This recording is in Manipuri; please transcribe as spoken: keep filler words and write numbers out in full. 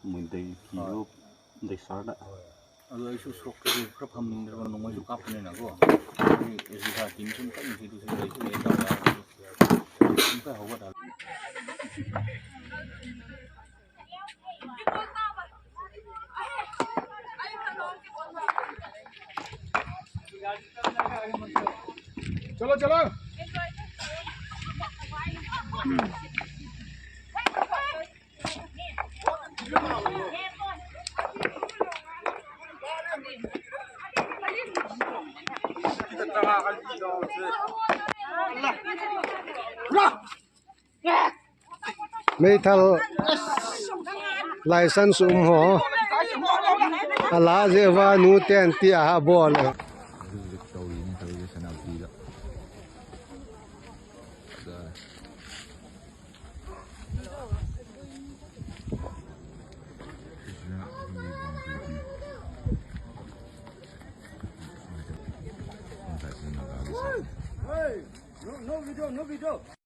ꯃꯣꯏ ꯗꯩ ꯀꯤꯕ ꯍꯣꯏ꯫ ꯗꯩ ꯁꯥꯔꯗ꯫ ꯍꯣꯏ꯫ ꯑꯗꯨ ꯑꯩꯁꯨ ꯁꯣꯔꯣꯛꯇꯗꯤ ꯈꯔ ꯐꯝꯅꯤꯡꯗ꯭ꯔꯕ, ꯅꯣꯡꯃꯩꯁꯨ ꯀꯥꯞꯄꯅꯤꯅꯀꯣ꯫ ꯑꯩ ꯑꯦꯁ ꯗꯤ ꯀꯥꯔꯗ ꯇꯤꯝ ꯁꯨꯝ ꯀꯟꯅ ꯁꯤꯗꯨꯁꯨ ꯂꯩꯁꯨ ꯂꯩ ꯇꯧꯔꯦ꯫ ꯑꯃꯨꯛꯀ ꯍꯧꯒꯠꯍꯜꯂꯦ꯫ चलो, चलो। Meithal license um ho. Ala je va nu ten ti a ha bol. Hey, no, no video, no video.